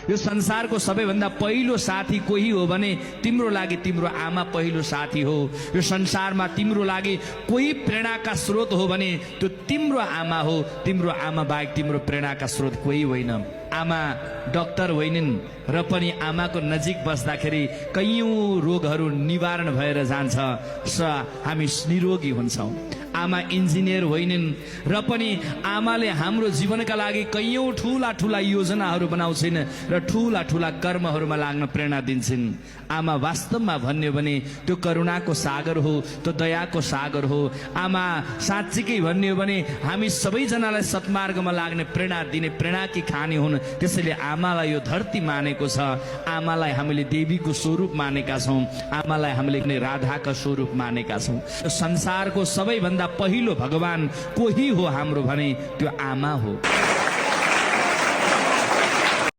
यो संसारको सबैभन्दा पहिलो साथी कोही हो भने तिम्रो लागि तिम्रो आमा पहिलो साथी हो। यो संसारमा तिम्रो लागि कोही प्रेरणाका स्रोत हो भने त्यो तिम्रो आमा हो। तिम्रो आमा बाहेक तिम्रो प्रेरणाका स्रोत कोही होइन। आमा डाक्टर होइनन् र पनि आमाको नजिक बस्दाखेरि कैयौं रोगहरू निवारण भएर जान्छ, हामी निरोगी हुन्छौँ। आमा इन्जिनियर होइनन् र पनि आमाले हाम्रो जीवनका लागि कैयौं ठूला ठूला योजनाहरू बनाउँछिन् र ठूला ठूला कर्महरूमा लाग्न प्रेरणा दिन्छन्। आमा वास्तवमा भन्यो भने त्यो करुणाको सागर हो, त्यो दयाको सागर हो। आमा साँच्चीकै भन्यो भने हामी सबैजनालाई सत्मार्गमा लाग्ने प्रेरणा दिने प्रेरणाकी खानी हुन्। त्यसैले आमालाई यो धरती मानेको छ। आमालाई हामीले देवीको स्वरूप मानेका छौँ। आमालाई हामीले राधाका स्वरूप मानेका छौँ। संसारको सबैभन्दा पहिलो भगवान कोही हो हाम्रो भने त्यो आमा हो।